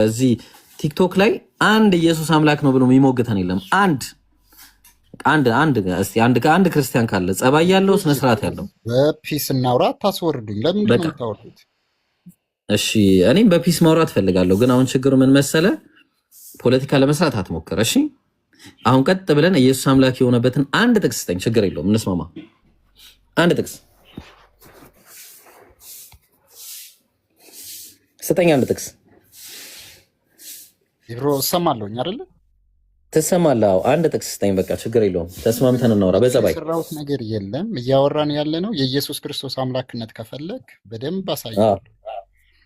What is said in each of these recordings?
እዚህ ቲክቶክ ላይ አንድ ኢየሱስ አምላክ ነው ብሎ የሚሞግተን የለም። አንድ አንድ አንድ እስቲ አንድ አንድ ክርስቲያን ካለ ጸባይ ያለው ስነ ስርዓት ያለው በ peace እናውራ። አታስወርዱኝ። ለምንድን ነው በቃ የምታወርዱት? እሺ፣ እኔም በ peace ማውራት ፈልጋለሁ። ግን አሁን ችግሩ ምን መሰለ፣ ፖለቲካ ለመስራት አትሞክር። እሺ፣ አሁን ቀጥ ብለን ኢየሱስ አምላክ የሆነበትን አንድ ጥቅስ ስጠኝ። ችግር የለውም እንስማማ። አንድ ጥቅስ ስጠኝ። አንድ ጥቅስ ኢብሮ እሰማለሁኝ አይደለ? ትሰማለህ? አዎ፣ አንድ ጥቅስ ስጠኝ። በቃ ችግር የለውም ተስማምተን እናውራ በጸባይ። የሰራሁት ነገር የለም። እያወራን ያለ ነው የኢየሱስ ክርስቶስ አምላክነት። ከፈለግ በደንብ አዎ፣ አሳይሃለሁ።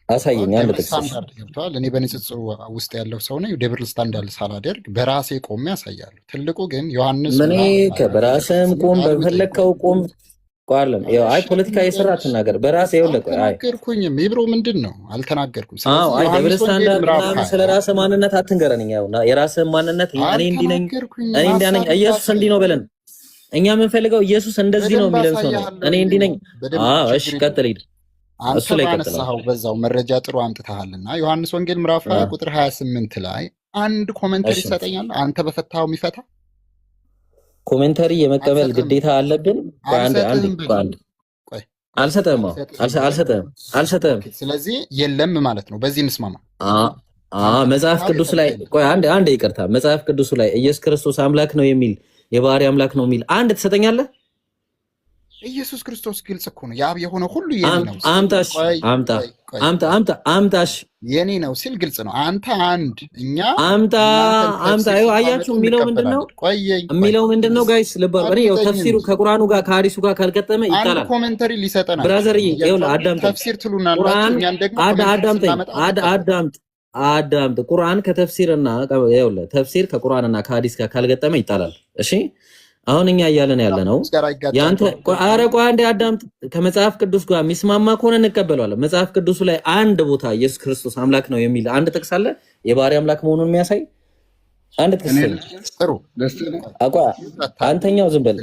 አሳየኝ። አንድ double ጥቅስ። እሺ፣ ስታንዳርድ ገብተዋል። እኔ በንጽጽሩ ውስጥ ያለው ሰው ነኝ። double standard ሳላደርግ በራሴ ቆሜ አሳያለሁ። ትልቁ ግን ዮሐንስ ምን ምዕራፍ 20 በራስህም ቁም፣ አድምጠኝ። ቆይ በፈለግከው ቁም። ቋለም ኧረ አይ እሺ ፖለቲካ የሰራ አድምጠኝ። አትናገር። በራስህ ይኸውልህ፣ ቆይ አይ አልተናገርኩኝም። ኢብሮ ምንድን ነው አልተናገርኩም። አዎ ስለዚህ አይ double ዮሐንስ ወንጌል ስታንዳርድ ምዕራፍ ምናምን ስለ 20 ራስህ ማንነት አትንገረን። እኛ ያው የራስህን ማንነት እኔ እንዲህ ነኝ፣ አልተናገርኩኝም። እኔ እንዲያ ነኝ፣ ሀሳብ ኢየሱስ እንዲህ ላሳይ ነው በለን። እኛ የምንፈልገው ኢየሱስ እንደዚህ ነው በደንብ የሚለን ሰው ነው። እኔ አሳያለሁኝ። እንዲህ ነኝ። በደንብ አዎ እሺ፣ ችግር የለውም። ቀጥል ሂድ። አንተ እሱ ላይ ቀጥል። ባነሳኸው በዛው መረጃ ጥሩ አምጥተሃልና ዮሐንስ ወንጌል ምዕራፍ 20 ቁጥር 28 ላይ አንድ commentary እሺ ትሰጠኛለህ? አንተ በፈታኸው የሚፈታ commentary የመቀበል አልሰጥህም፣ ግዴታ አለብን። ቆይ አንድ አንድ አልሰጥህም ቆይ በል። አንድ ቆይ ቆይ አልሰጥህም። አዎ አልሰጥህም በል። አልሰጥህም፣ አልሰጥህም። okay፣ ስለዚህ የለም ማለት ነው። በዚህ እንስማማ። አ አ አንተ መጽሐፍ በፈታኸው ቅዱስ ላይ የፈታ የለም። ቆይ አንድ አንድ ይቅርታ፣ መጽሐፍ ቅዱሱ ላይ ኢየሱስ ክርስቶስ አምላክ ነው የሚል የባህሪ አምላክ ነው የሚል አንድ ትሰጠኛለህ? ኢየሱስ ክርስቶስ ግልጽ እኮ ነው። የአብ የሆነ ሁሉ የኔ ነው ሲል አምጣሽ፣ ቆይ አምጣ፣ ቆይ ቆይ አምጣ፣ ቆይ አምጣ፣ አምጣሽ፣ የኔ ነው ሲል ግልጽ ነው። አንተ አንድ እኛ አምጣ፣ እናንተን አምጣ። ተፍሲር ይኸው ስታመጡ አያችሁ፣ የሚለው ምንድን ነው እንቀበላለን። ቆየኝ ቆይ የሚለው ምንድን ነው guys? ልብ በሉ። እኔ ያው አድምጠኝ ተፍሲሩ እንጂ ከቁርአኑ ጋር ከሀዲሱ ጋር ካልገጠመ አንድ ይጣላል። commentary ሊሰጠን brother አይችልም። ይኸውልህ፣ እያችሁ አዳምጠኝ። ተፍሲር ትሉናላችሁ፣ ቁርአን እኛን ደግሞ commentary አዳምጠኝ፣ ስናመጣ አንቀበልም። አዳምጥ፣ አዳምጥ። ቁርአን ከተፍሲርና ይኸውልህ፣ ተፍሲር ከቁርአንና ከሀዲስ ጋር ካልገጠመ ይጣላል። እሺ አሁን እኛ እያለን ያለ ነው ቅዱስ ጋር አይጋጨም። የአንተ ኧረ ቆይ አንዴ አዳምጥ። ከመጽሐፍ ቅዱስ ጋር የሚስማማ ከሆነ እንቀበለዋለን። መጽሐፍ ቅዱሱ ላይ አንድ ቦታ ኢየሱስ ክርስቶስ አምላክ ነው የሚል አንድ ጥቅስ አለ? የባህሪ አምላክ መሆኑን የሚያሳይ አንድ ጥቅስ እኔ ስጠኝ። ጥሩ ደስ ነው። አቋ አታርጉ። አንተኛው ዝም በል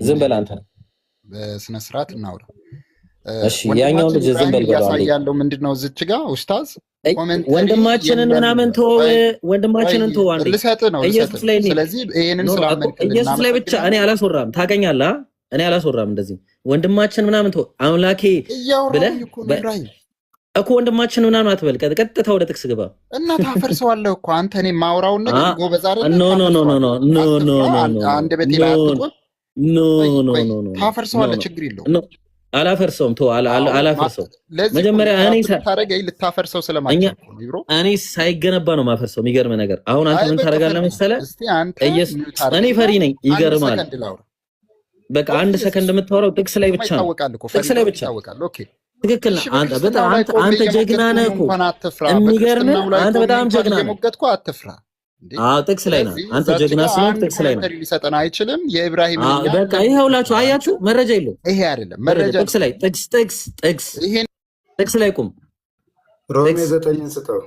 ዝም በል አንተ። በስነ ስርዓት እናውራ። እሺ ያኛውን ወንድማችን ልጅ ዝም ኢብራሂም በል በለው አንዴ። እያሳየ ያለው ምንድን ነው? እዚች ጋ ኡስታዝ አይ፣ commentary ወንድማችንን የለም ምናምን ይላል። ተወው፣ ቆይ ቆይ ወንድማችንን ተወው አንዴ። ልሰጥ ነው ልሰጥ ኢየሱስ ነው። ላይ እንሂድ። ስለዚህ ይህንን no እኮ ስላመንክልን ኢየሱስ ላይ ብቻ እኔ እናመሰግናለን። አላስወራም። ታውቀኛለህ፣ እኔ አላስወራም። እንደዚህ ወንድማችን ምናምን ተወው፣ አምላኬ ብለህ እያወራሁኝ እኮ ነው ኢብራሂም። እኮ ወንድማችን ምናምን አትበል። ቀጥታ ወደ ጥቅስ ግባ። እና ታፈርሰዋለህ እኮ አንተ። እኔ የማወራውን ነገር ጎበዝ አይደለ? no no no no no ታፈርሰዋለህ። no no አትፍራ፣ no no አንደበቴ no ላይ አትቁም። no ቆይ no ቆይ no no no ታፈርሰዋለህ፣ no ችግር የለውም። no አላፈርሰውም። ተወው፣ አዎ አላፈርሰውም። ለዚህ እኮ ነው መጀመሪያ እኔ trap ልታደርገኝ ልታፈርሰው እኛ ስለማትችል እኮ ነው ኢብሮ። እኔ ሳይገነባ ነው ማፈርሰው። የሚገርም ነገር አሁን አንተ አይ ምን በቃ ታደርጋለህ ፈሪ ነህ። መሰለህ? እስቲ አንተ ኢየሱስ mute እኔ አድርግና ፈሪ ነኝ። አንድ ይገርማል። ሰከንድ ላውራ። በቃ አንድ obvious ሰከንድ የምታወራው ጥቅስ ላይ እሱማ ብቻ ነው። ይታወቃል እኮ ፈሪ ጥቅስ ላይ እንደሆነ ብቻ ይታወቃል። okay ትክክል እሺ ነህ። አንተ በጣም በክርስትናው ላይ አንተ ቆሜ አንተ ጀግና እየሞገትኩ ነህ እኮ እንኳን አትፍራ። የሚገርምህ በክርስትናው ላይ አንተ ቆሜ በጣም እንኳን ጀግና ነህ። እየሞገትኩ አትፍራ እንዴ። አዎ ጥቅስ ላይ ነህ ስለዚህ አንተ እዛች ጀግና ጋር ስለሆንክ አንድ ጥቅስ ላይ ነህ። commentary ሊሰጠን አይችልም። የኢብራሂምን አዎ እኛ በቃ ይኸውላችሁ፣ አያችሁ መረጃ የለውም። ይሄ አይደለም መረጃ መረጃ ጥቅስ ላይ ጥቅስ ጥቅስ ጥቅስ ይሄን ጥቅስ ላይ ቁም። ሮሜ ጥቅስ 9ን ስጠው።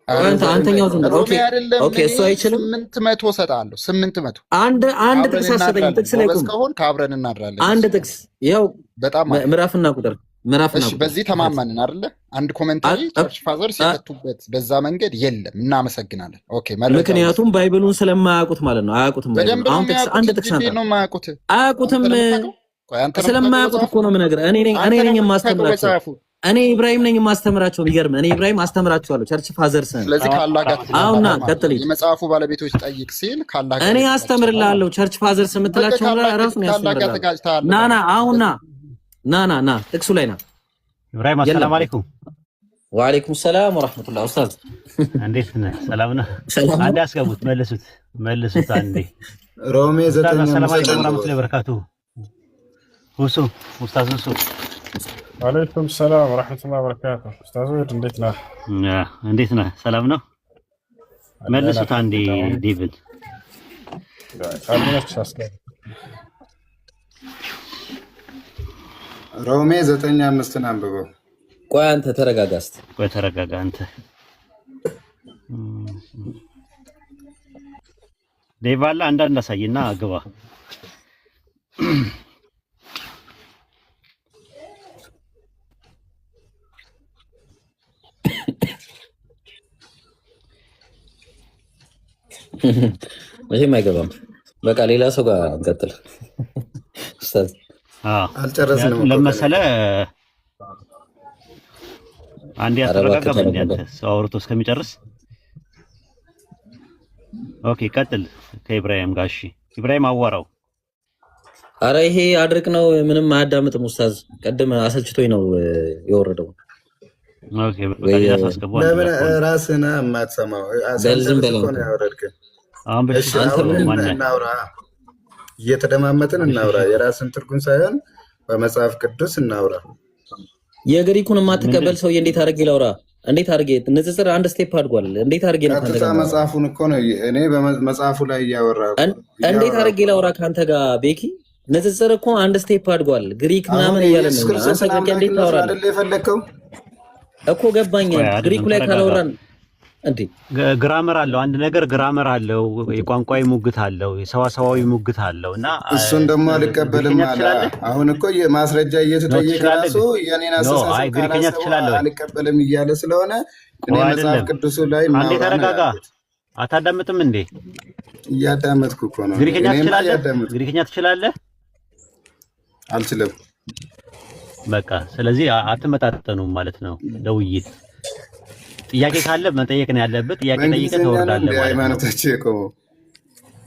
አንተ አንተኛው ዝም በል። ሮሜ okay አይደለም okay፣ እኔ እሱ አይችልም። 800 እሰጥሃለሁ። 800 አንድ አንድ አብረን ጥቅስ አሰጠኝ። እናድራለን። ጥቅስ ላይ ጎበዝ ቁም። ከሆንክ አብረን እናድራለን። አንድ ጥቅስ ይኸው በጣም አሪፍ። ምዕራፍና ቁጥር ምዕራፍና እሺ ቁጥር በዚህ ተማመንን አይደለ? አንድ commentary church fathers የፈቱበት በዛ መንገድ የለም። እናመሰግናለን። okay መረጃ ምክንያቱም Bible ኡን ስለማያውቁት ማለት ነው። አያውቁትም Bible ኡን። በደንብ ነው አሁን ጥቅስ አንድ የሚያውቁት ጥቅስ እንጂ አንተ እንዴት ነው የማያውቁት? አያውቁትም። አንተ ነው የምታውቀው? ቆይ አንተ ነው የምታውቀው ስለማያውቁት መጽሐፉ? እኮ ነው የምነግርህ። እኔ ነኝ እኔ አንተ ነው ነኝ የምታውቀው የማስተምራቸው። መጽሐፉ። እኔ ኢብራሂም ነኝ የማስተምራቸው። የሚገርምህ እኔ ኢብራሂም አስተምራቸዋለሁ። church fathers ን ስለዚህ ከአላህ ጋር አሁን ና ትጋጫለህ ማለት ነው። ቀጥል። የመጽሐፉ ባለቤቶች ጠይቅ ሲል ከአላህ ጋር እኔ የተጋጨህ አስተምርልሃለሁ። church fathers በቃ የምትላቸው ከአላህ ራሱ ነው ከአላህ ጋር ያስተምርልሃለሁ። ተጋጭተሃል ና ና ማለት ነው። አሁን ና ና ና ና ጥቅሱ ላይ ና። ኢብራሂም የለም። አሰላም አለይኩም። ወአለይኩም ሰላም ወራህመቱላህ። ኡስታዝ እንዴት ነህ? ሰላም ነህ? ሰላም አንዴ ነው? አስገቡት፣ መልሱት፣ መልሱት አንዴ። ሮሜ ኡስታዝ 9 አሰላም 5 አለይኩም ወራህመቱላሂ ወበረካቱሁ። ሁሱ ኡስታዝ ሁሱ ወአለይኩም ሰላም ወረሕመቱላህ ወበረካቱ። ኡስታዝ ወድ እንዴት ነህ? እንዴት ነህ? ሰላም ነው? አለን መልሱት አንዴ አልሐምዱሊላህ። ዴቭን። አልሆነች አስገባ። ሮሜ 9:5ን አንብበው። ቆይ አንተ ተረጋጋ እስቲ። ቆይ ተረጋጋ አንተ። ዴቭ አለ አንዳንድ አሳይና ግባ። መቼም አይገባም። በቃ ሌላ ሰው ጋር እንቀጥል ኡስታዝ። አዎ፣ አልጨረስንም ምክንያቱም እኮ ለመሰለ ገና። አንዴ ኧረ እባክህ አትረጋጋም እንዴ ተረጋጋ። አንተ ሰው አውርቶ እስከሚጨርስ። Okay ቀጥል ከኢብራሂም ጋር። እሺ ኢብራሂም አዋራው። አረ ይሄ አድርቅ ነው፣ ምንም አያዳምጥም ኡስታዝ። ቅድም አሰልችቶኝ ነው የወረደው። Okay በቃ ወይ ሌላ ሰው አስገባው። አንድ ለምን ከሆነ ራስህን የማትሰማው? በል ዝም ሳንጨርስ በል እኮ አንተ። ነው ያወረድክን። አሁን እሺ በሽሽት አንተ አሁን ምንም ማነህ? እናውራ፣ እየተደማመጥን እናውራ። በሽሽት የራስን ትርጉም ሳይሆን በመጽሐፍ ቅዱስ እናውራ። የግሪኩን የማትቀበል ምንድን ሰውዬ እንዴት አድርጌ ላውራ? እንዴት አድርጌ ንጽጽር አንድ step አድጓል። እንዴት አድርጌ ነው ከአንተ ቀጥታ ጋር የማወራው? መጽሐፉን እኮ ነው እኔ በመጽሐፉ ላይ እያወራ እንዴት እያወራ አድርጌ እኮ ነው። ላውራ ከአንተ ጋር ቤኪ? ንጽጽር እኮ አንድ step አድጓል። ግሪክ አሁን ምናምን እያለን የኢየሱስ ነው እኛ። አንተ ክርስቶስን ግሪክ እንዴት አምላክነት ነው ታወራለህ? አይደለ የፈለግከው? እኮ ገባኝ። ቆይ አይደለም፣ ግሪኩ ላይ ተረጋጋ። ካላወራን እንዴ Grammar አለው፣ አንድ ነገር grammar አለው፣ የቋንቋዊ ሙግት አለው፣ የሰዋሰዋዊ ሙግት አለው እና እሱን ደግሞ አልቀበልም ግሪከኛ አለ። ትችላለህ? አሁን እኮ የማስረጃ No እየተጠየቀ ትችላለህ? ራሱ የኔን No አስተሳሰብ አይ ግሪከኛ ካላሰቡ ትችላለህ ወይ? አልቀበልም እያለ ስለሆነ እኔ ቆይ መጽሐፍ አይደለም፣ ቅዱሱ ላይ አንዴ እናውራ ነው ተረጋጋ። ያልኩት። አታዳምጥም እንዴ? እያዳመጥኩ እኮ ነው እኔ። ግሪከኛ እኔማ ትችላለህ? እያዳመጥኩ ግሪከኛ ትችላለህ? አልችልም። በቃ ስለዚህ አትመጣጠኑም ማለት ነው ለውይይት። ጥያቄ ካለ መጠየቅ ነው ያለብህ። ጥያቄ ጠይቀህ በእንግሊዝኛ ነው ትወርዳለህ እንደ ማለት ነው። ሃይማኖታቸው የቆመው።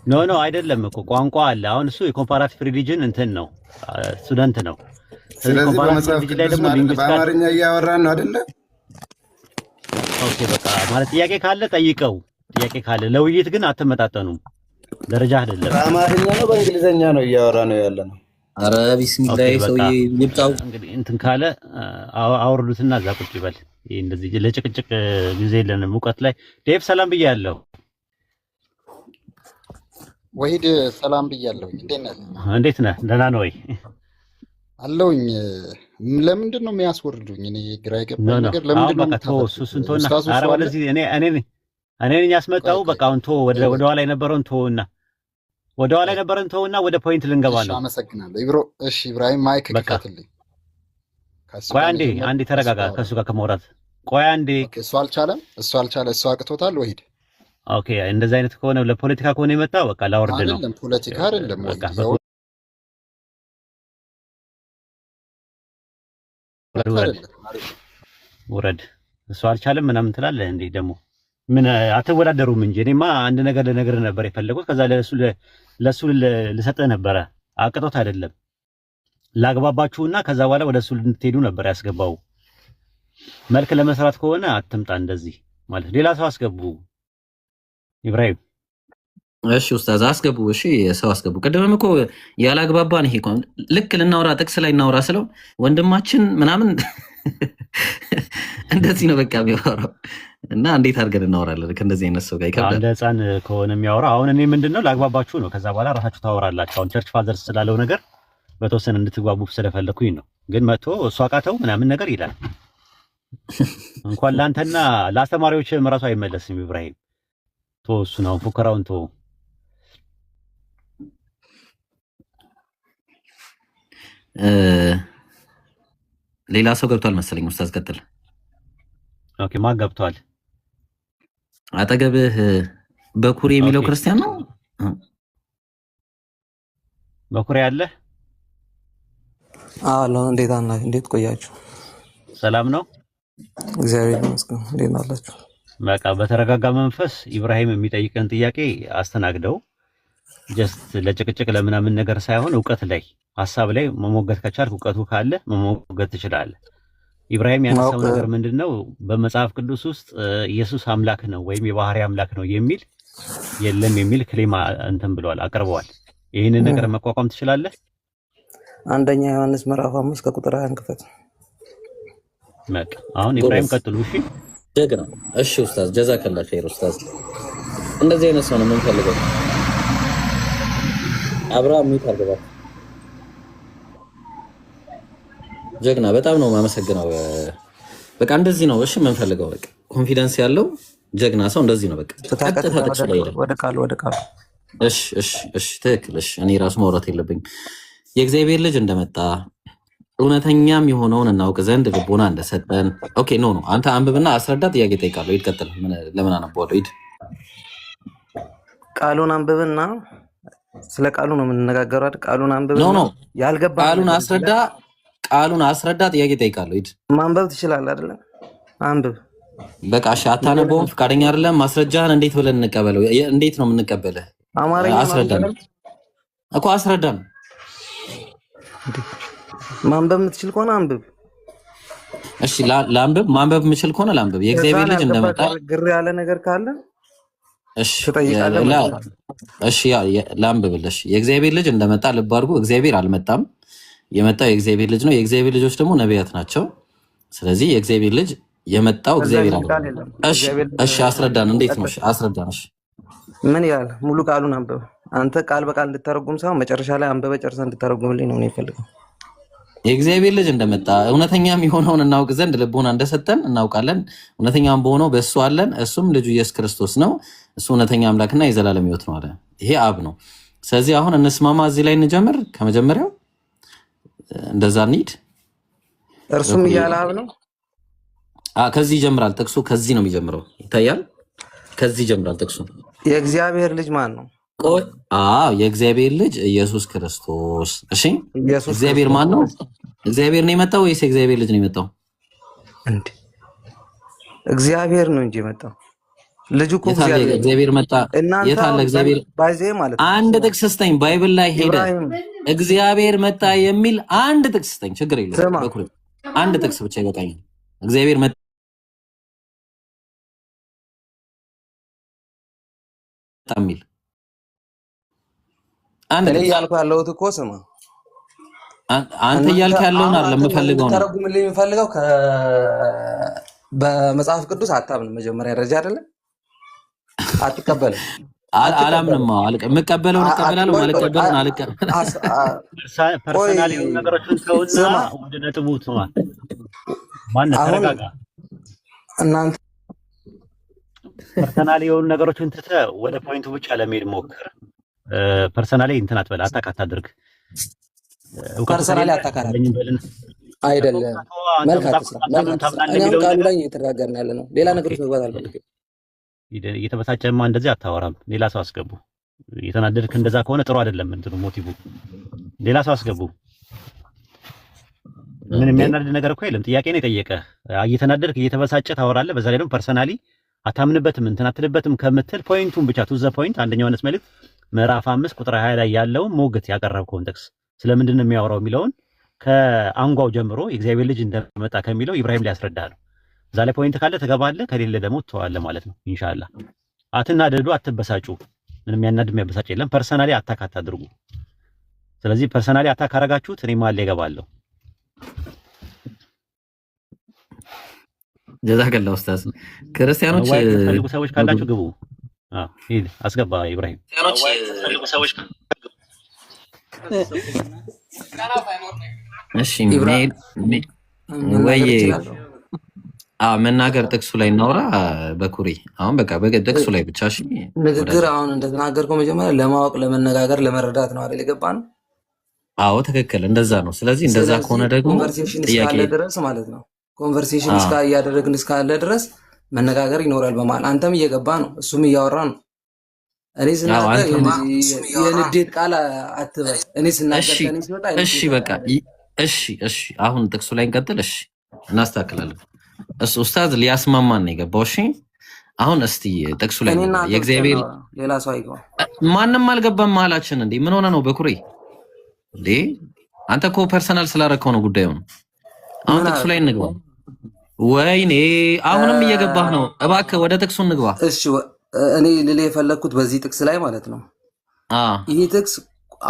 No አይደለም እኮ ቋንቋ አለ። አሁን እሱ የ comparative religion እንትን ነው student ነው። ስለዚህ ስለዚህ comparative በመጽሐፍ religion ላይ ቅዱስ ደግሞ ነው አይደለ? Linguistical በአማርኛ እያወራን ነው አይደለ? Okay በቃ ማለት ጥያቄ ካለ ጠይቀው፣ ጥያቄ ካለ ለውይይት ግን አትመጣጠኑም፣ ደረጃ አይደለም። በአማርኛ ነው በእንግሊዝኛ ነው እያወራ ነው ያለ ነው። አረ Okay ቢስሚላህ በቃ ሰውዬ ይብቃው። እንግዲህ እንትን ካለ አውርዱትና እዛ ቁጭ ይበል። ይህ እንደዚህ ለጭቅጭቅ ጊዜ የለንም። እውቀት ላይ ዴቭ ሰላም ብያለሁ። ወሂድ ሰላም ብያለሁኝ። እንዴት ነህ? እንዴት ነህ? ደህና ነው ወይ? አለሁኝ። ለምንድን ነው የሚያስወርዱኝ? እኔ ግራ No የገባኝ No ነገር አሁን ለምንድን ነው በቃ ቶ የምታፈርሱት? እሱን ተውና፣ ኡስታዙ አረ እሱ አለ። ወደዚህ እኔ እኔ ነኝ ቆይ ያስመጣው። ቆይ በቃ አሁን ቶ ወደ ቆይ ወደ ኋላ የነበረውን ተውና ወደ ኋላ ቆይ የነበረውን ተውና ወደ point ልንገባ እሺ፣ ነው። አመሰግናለሁ ኢብሮ። እሺ ኢብራሂም mic በቃ ክፈትልኝ። ከእሱ ቆይ ጋር አንዴ መጀመር አንዴ ከእሱ ተረጋጋ። ጋር ከእሱ አወራለሁ። ጋር ከመውራት ቆይ አንዴ። Okay፣ እሱ አልቻለም፣ እሱ አልቻለ፣ እሱ አቅቶታል። ወሂድ Okay እንደዚህ አይነት ከሆነ ለፖለቲካ ከሆነ የመጣው በቃ ላወርድ ነው። አይደለም፣ ፖለቲካ አይደለም በቃ ወሂድ፣ የእውነት ውረድ ውረድ አይደለም አይደለም። ውረድ። እሱ አልቻለም ምናምን ትላለህ እንዴ? ደግሞ ምን አትወዳደሩም እንጂ እኔማ አንድ ነገር ልነግርህ ነበር የፈለጉት። ከዛ ለሱ ልሰጥህ ነበረ። አቅቶት አይደለም ላግባባችሁና ከዛ በኋላ ወደ እሱ እንድትሄዱ ነበር ያስገባው። መልክ ለመስራት ከሆነ አትምጣ እንደዚህ ማለት ሌላ ሰው አስገቡ። ኢብራሂም እሺ ኡስታዝ አስገቡ። እሺ ሰው አስገቡ። ቅድምም እኮ ያላግባባን ይሄ እኮ ልክ ልናወራ ጥቅስ ላይ እናውራ ስለው ወንድማችን ምናምን እንደዚህ ነው በቃ የሚያወራው እና እንዴት አድርገን እናወራለን ከእንደዚህ አይነት ሰው ጋር ይከብዳል። እንደ ሕፃን ከሆነ የሚያወራው አሁን እኔ ምንድን ነው ላግባባችሁ ነው። ከዛ በኋላ ራሳችሁ ታወራላችሁ። አሁን church fathers ስላለው ነገር በተወሰነ እንድትግባቡ ስለፈለኩኝ ነው። ግን መጥቶ እሱ አቃተው ምናምን ነገር ይላል። እንኳን ለአንተና ለአስተማሪዎችም ራሱ አይመለስም። ኢብራሂም ቶ እሱን አሁን ፉከራውን ቶ እ፣ ሌላ ሰው ገብቷል መሰለኝ። ኡስታዝ ቀጥል። Okay ማን ገብቷል? አጠገብህ በኩሬ የሚለው Okay ክርስቲያን ነው። በኩሬ አለ። አሎ እንዴት አና እንዴት ቆያችሁ? ሰላም ነው። እግዚአብሔር ይመስገን። እንዴት ናላችሁ? በቃ በተረጋጋ መንፈስ ኢብራሂም የሚጠይቅን ጥያቄ አስተናግደው። Just ለጭቅጭቅ ለምናምን ነገር ሳይሆን እውቀት ላይ ሀሳብ ላይ መሞገት ከቻልክ እውቀቱ ካለ መሞገት ትችላለህ። ኢብራሂም ያነሳው ማወቅ ነገር ምንድን ነው? በመጽሐፍ ቅዱስ ውስጥ ኢየሱስ አምላክ ነው ወይም የባህሪ አምላክ ነው የሚል የለም የሚል claim እንትን ብለዋል አቅርበዋል። ይህንን ነገር መቋቋም ትችላለህ? አንደኛ ዮሐንስ ምዕራፍ 5 ከቁጥር 20 ክፈት። በቃ አሁን ኢብራሂም ጎበዝ ቀጥሉ። እሺ ጀግና። እሺ ኡስታዝ ጀዛከላ ኸይር ኡስታዝ። እንደዚህ አይነት ሰው ነው የምንፈልገው። አብርሃም mute አርግባ። ጀግና በጣም ነው የማመሰግነው። በቃ እንደዚህ ነው እሺ የምንፈልገው። በቃ confidence ያለው ጀግና ሰው እንደዚህ ነው። በቃ ቀጥታ ቀጥታ ቀጥታ ጥቅሱ ወደ ላይ ሄደ። ወደ ቃሉ ወደ ቃሉ። እሺ እሺ እሺ ትክክል። እሺ እኔ ራሱ ማውራት የለብኝም። የእግዚአብሔር ልጅ እንደመጣ እውነተኛም የሆነውን እናውቅ ዘንድ ልቦና እንደሰጠን። Okay no no አንተ አንብብና አስረዳ። ጥያቄ ጠይቃለሁ። ሂድ ቀጥል። ለምን አነበዋለሁ? ሂድ። ቃሉን አንብብና ስለ ቃሉ ነው የምንነጋገረው አይደል? ቃሉን No አንብብና No ያልገባህን ቃሉን ነገር እዚህ አስረዳ፣ ላይ ቃሉን አስረዳ። ጥያቄ ጠይቃለሁ። ሂድ ማንበብ ትችላለህ አይደለ? አንብብ። በቃ እሺ። አታነበውም፣ ፈቃደኛ አይደለም። ማስረጃህን እንዴት ብለን እንቀበለው? እንዴት ነው የምንቀበልህ? አማርኛ ማንበብ አስረዳን እኮ አስረዳን። ማንበብ የምትችል ከሆነ አንብብ። እሺ ላንብብ። ማንበብ የምችል ከሆነ ላንብብ። የእግዚአብሔር ከዛን ልጅ ያልገባ እንደመጣ ግር ያለ ነገር ካለ እሺ ትጠይቃለህ፣ መልሳለሁ። እሺ ላንብብልሽ። የእግዚአብሔር ልጅ እንደመጣ ልብ አድርጉ። እግዚአብሔር አልመጣም፣ የመጣው የእግዚአብሔር ልጅ ነው። የእግዚአብሔር ልጆች ደግሞ ነቢያት ናቸው። ስለዚህ የእግዚአብሔር ልጅ የመጣው ከዛ እግዚአብሔር የሚል ቃል አይደለም። የለም። እሺ እግዚአብሔር እሺ፣ አስረዳን። እንዴት ነው? ቀጥል። እሺ አስረዳን። እሺ ምን ይላል? ሙሉ ቃሉን አንብብ። አንተ ቃል በቃል እንድተረጉም ሳይሆን መጨረሻ ላይ አንብበ ጨርሰህ እንድተረጉምልኝ ነው እኔ የምፈልገው። የእግዚአብሔር ልጅ እንደመጣ እውነተኛም የሆነውን እናውቅ ዘንድ ልቦና እንደሰጠን እናውቃለን። እውነተኛም በሆነው በእሱ አለን፣ እሱም ልጁ ኢየሱስ ክርስቶስ ነው። እሱ እውነተኛ አምላክና የዘላለም ሕይወት ነው አለ። ይሄ አብ ነው። ስለዚህ አሁን እንስማማ፣ እዚህ ላይ እንጀምር። ከመጀመሪያው እንደዛ እንሂድ። እርሱም በኩል እያለ አብ ነው። ከዚህ ይጀምራል ጥቅሱ። ከዚህ ነው የሚጀምረው። ይታያል። ከዚህ ይጀምራል ጥቅሱ። የእግዚአብሔር ልጅ ማን ነው? ቆይ አዎ፣ የእግዚአብሔር ልጅ ኢየሱስ ክርስቶስ። እሺ ኢየሱስ እግዚአብሔር ክርስቶስ ማን ነው? እግዚአብሔር ነው የመጣው ወይስ የእግዚአብሔር ልጅ ነው የመጣው? እንዴ እግዚአብሔር ነው እንጂ የመጣው ልጁ እኮ የት አለ እግዚአብሔር ነው። እግዚአብሔር መጣ? እናንተ የት አለ አሁን እግዚአብሔር? ባይዜ ማለት ነው። አንድ ስማ ጥቅስ ስጠኝ። Bible ላይ ሄደ ኢብራሂም እግዚአብሔር መጣ የሚል አንድ ጥቅስ ስጠኝ። ችግር የለውም ስማ በኩር አንድ ጥቅስ ብቻ ይበቃኛል። እግዚአብሔር መጣ የሚል አንድ እኔ ጥቅስ። እያልኩ ያለሁት እኮ ስማ አንተ እናንተ እያልክ ያለውን አሁን አይደለም አንተ የምፈልገው ነው። እንድተረጉምልኝ የምፈልገው በመጽሐፍ ቅዱስ አታምንም። መጀመሪያ ደረጃ አይደለ? አትቀበልም፣ አትቀበልም። አላምንም። አዎ፣ የምቀበለውን እቀበላለሁ፣ ቆይ ቆይ የማልቀበለውን አልቀበልም። ቆይ personal የሆኑ ነገሮችን ተውና ስማ ወደ ነጥቡ ስማ። ማነህ? አሁን ተረጋጋ። እናንተ personal የሆኑ ነገሮችን ትተህ ወደ point ኡ ብቻ ለመሄድ ሞክር። Personally እንትን አትበል፣ attack አታድርግ። እውቀቱ personally ከሌለ attack አላደርግም የለኝም በልን እኮ አይደለም። እውቀቱ አንተ መልክ መጽሐፍ አትስራ፣ ቅዱስ መልክ አታምንም አትስራ። ታምናለህ እኔ አሁን የሚለውን ቃሉ ነገር ላይ እየተነጋገርን ያለ ነው። ሌላ Okay። ነገር ውስጥ መግባት አልፈልግም። እየተበሳጨማ እንደዚህ አታወራም። ሌላ ሰው አስገቡ። እየተናደድክ እንደዛ ከሆነ ጥሩ አይደለም። እንትኑ motive ሌላ ሰው አስገቡ። ምን እንዴ የሚያናድድ ነገር እኮ የለም። ጥያቄ ነው የጠየቀህ። እየተናደድክ እየተበሳጨ ታወራለህ። በዛ ላይ ደግሞ personally አታምንበትም እንትን አትልበትም ከምትል point ኡን ብቻ to the point አንደኛ ዮሐንስ መልእክት ምዕራፍ 5 ቁጥር 20 ላይ ያለውን ሞግት ያቀረብከውን ጥቅስ ስለምንድን ነው የሚያወራው የሚለውን ከአንጓው ጀምሮ የእግዚአብሔር ልጅ እንደመጣ ከሚለው ኢብራሂም ሊያስረዳ ነው። እዛ ላይ point ካለ ትገባለህ፣ ከሌለ ደግሞ ትተዋለህ ማለት ነው። ኢንሻአላህ አትናደዱ፣ አትበሳጩ። ምንም የሚያናድድ የሚያበሳጭ የለም። Personally attack አታድርጉ። ስለዚህ personally attack ካረጋችሁት እኔ መሀል ላይ እገባለሁ። ጀዛከላ ኡስታዝ። ክርስቲያኖች መወያየት የምትፈልጉ ሰዎች ካላችሁ ግቡ። አዎ ሂድ አስገባ ኢብራሂም። እሺ ኢብራ ወይ መናገር እችላለሁ። መናገር ጥቅሱ ላይ እናውራ። በኩሪ አሁን በቃ ጥቅሱ ላይ ብቻ እሺ ንግግር ወዳጄ። አሁን እንደተናገርከው መጀመሪያ ለማወቅ ለመነጋገር፣ ለመረዳት ነው አይደል የገባ ነው። አዎ ትክክል፣ እንደዛ ነው። ስለዚህ እንደዛ ስለዚህ ከሆነ ደግሞ conversation ጥያቄ እስካለ ድረስ ማለት ነው conversation አዎ እስካ እያደረግን እስካለ ድረስ መነጋገር ይኖራል በመሀል። አንተም እየገባ ነው፣ እሱም እያወራ ነው። እኔ አዎ ስናገር አንተም የንዴት ቃል አትበል። እኔ ስናገር እሺ ከእኔ ሲወጣ እሺ የንዴት በቃ አይደለም። እሺ እሺ፣ አሁን ጥቅሱ ላይ እንቀጥል። እሺ እናስተካክላለን። እሱ ኡስታዝ ሊያስማማን ነው የገባው። እሺ አሁን እስቲ ጥቅሱ ላይ እኔና እንግባ። አንተ ብቻ የእግዚአብሔር እናወራ፣ ሌላ ሰው አይገባም። ማንም አልገባም መሀላችን። እንዴ ምን ሆነ ነው በኩሬ? እንዴ አንተ እኮ personal ስላደረከው ነው ጉዳዩን። አሁን ምን ጥቅሱ ላይ አደረኩ? እንግባ። ወይኔ አሁንም እየገባህ ነው። እባክህ ወደ ጥቅሱ እንግባ። እሺ እኔ ልል የፈለግኩት በዚህ ጥቅስ ላይ ማለት ነው አ ይህ ጥቅስ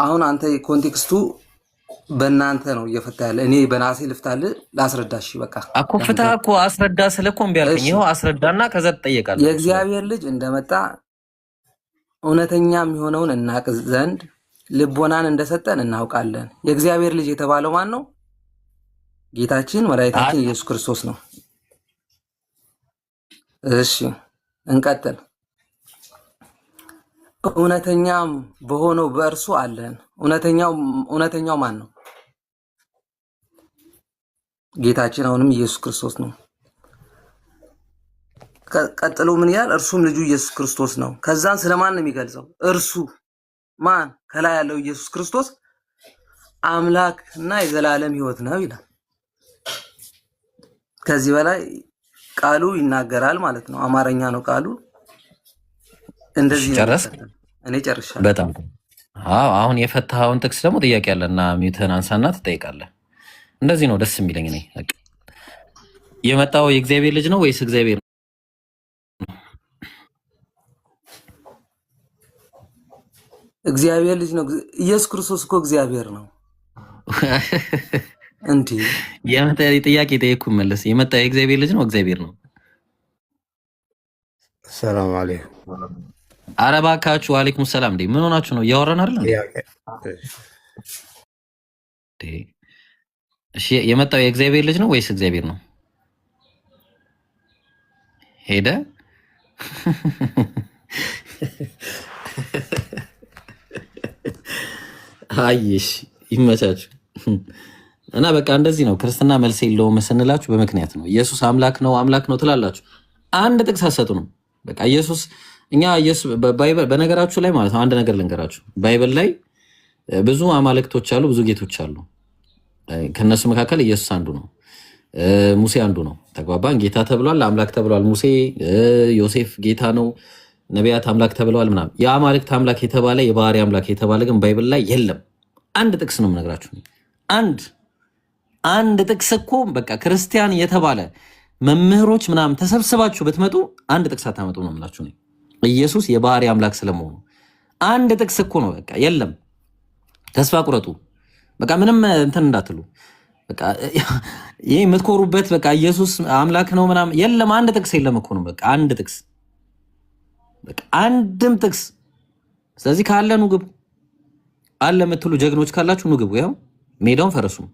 አሁን አንተ context ኡ በእናንተ ነው እየፈታ ያለ። እኔ በናሴ ልፍታልህ ላስረዳሽ። በቃ እኮ ፍታ ለአንተ እኮ አስረዳ ስለ እኮ እምቢ አልከኝ። እሺ ይኸው አስረዳና ከዛ ትጠየቃለህ ጥቅሱ ላይ። የእግዚአብሔር ልጅ እንደመጣ እውነተኛ የሚሆነውን እናቅ ዘንድ ልቦናን እንደሰጠን እናውቃለን። የእግዚአብሔር ልጅ የተባለው ማን ነው? ጌታችን መድኃኒታችን ኢየሱስ ክርስቶስ ነው። እሺ እንቀጥል። እውነተኛም በሆነው በእርሱ አለን። እውነተኛው ማን ነው? ጌታችን አሁንም ኢየሱስ ክርስቶስ ነው። ቀጥሎ ምን ይላል? እርሱም ልጁ ኢየሱስ ክርስቶስ ነው። ከዛን ስለማን ነው የሚገልጸው? እርሱ ማን? ከላይ ያለው ኢየሱስ ክርስቶስ አምላክ እና የዘላለም ሕይወት ነው ይላል። ከዚህ በላይ ቃሉ ይናገራል ማለት ነው። አማርኛ ነው ቃሉ። እሺ እንደዚህ ነው ጨረስክ? የሚቀጥለው። እኔ ጨርሻለሁ። በጣም ጥሩ። አዎ አሁን የፈታኸውን ጥቅስ ደግሞ ጥያቄ አለና mute ህን አንሳና ትጠይቃለህ። እንደዚህ ነው ደስ የሚለኝ እኔ። በቃ የመጣው የእግዚአብሔር ልጅ ነው ወይስ እግዚአብሔር ነው? እግዚአብሔር ልጅ ነው። ኢየሱስ ክርስቶስ እኮ እግዚአብሔር ነው እንዴ! የመጣ ጥያቄ ጠየቅኩህ፣ መለስ። የመጣ የእግዚአብሔር ልጅ ነው እግዚአብሔር ነው? ሰላም አለይኩም። ኧረ እባካችሁ። አለይኩም ሰላም። እንዴ ምን ሆናችሁ ነው? እያወራን አይደል እንዴ? ጥያቄ እንዴ፣ እሺ የመጣው የእግዚአብሔር ልጅ ነው ወይስ እግዚአብሔር ነው? ሄደ። አይሽ ይመቻችሁ። እና በቃ እንደዚህ ነው ክርስትና መልስ የለውም ስንላችሁ በምክንያት ነው። ኢየሱስ አምላክ ነው አምላክ ነው ትላላችሁ፣ አንድ ጥቅስ አትሰጡንም። በቃ ኢየሱስ እኛ ኢየሱስ በ Bible በነገራችሁ ላይ ማለት ነው አንድ ነገር ልንገራችሁ። Bible ላይ ብዙ አማልክቶች አሉ፣ ብዙ ጌቶች አሉ። ከነሱ መካከል ኢየሱስ አንዱ ነው። ሙሴ አንዱ ነው። ተግባባን። ጌታ ተብሏል፣ አምላክ ተብሏል። ሙሴ ዮሴፍ ጌታ ነው፣ ነቢያት አምላክ ተብለዋል ምናምን። የአማልክት አምላክ የተባለ የባህሪ አምላክ የተባለ ግን Bible ላይ የለም። አንድ ጥቅስ ነው የምነግራችሁ። አንድ አንድ ጥቅስ እኮ በቃ ክርስቲያን የተባለ መምህሮች ምናምን ተሰብስባችሁ ብትመጡ አንድ ጥቅስ አታመጡ ነው የምላችሁ እኔ። ኢየሱስ የባህሪ አምላክ ስለመሆኑ አንድ ጥቅስ እኮ ነው በቃ የለም። ተስፋ ቁረጡ። በቃ ምንም እንትን እንዳትሉ። በቃ ይሄ የምትኮሩበት በቃ ኢየሱስ አምላክ ነው ምናምን የለም። አንድ ጥቅስ የለም እኮ ነው በቃ አንድ ጥቅስ በቃ አንድም ጥቅስ። ስለዚህ ካለ ኑ ግቡ፣ አለ የምትሉ ጀግኖች ካላችሁ ኑ ግቡ። ያው ሜዳውን ፈረሱም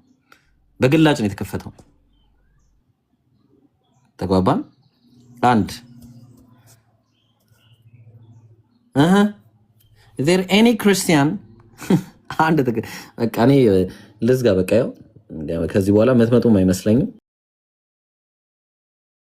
በግላጭ ነው የተከፈተው። ተግባባን። አንድ there any Christian አንድ በቃ እኔ ልዝጋ። በቃ ያው ከዚህ በኋላ መትመጡም አይመስለኝም።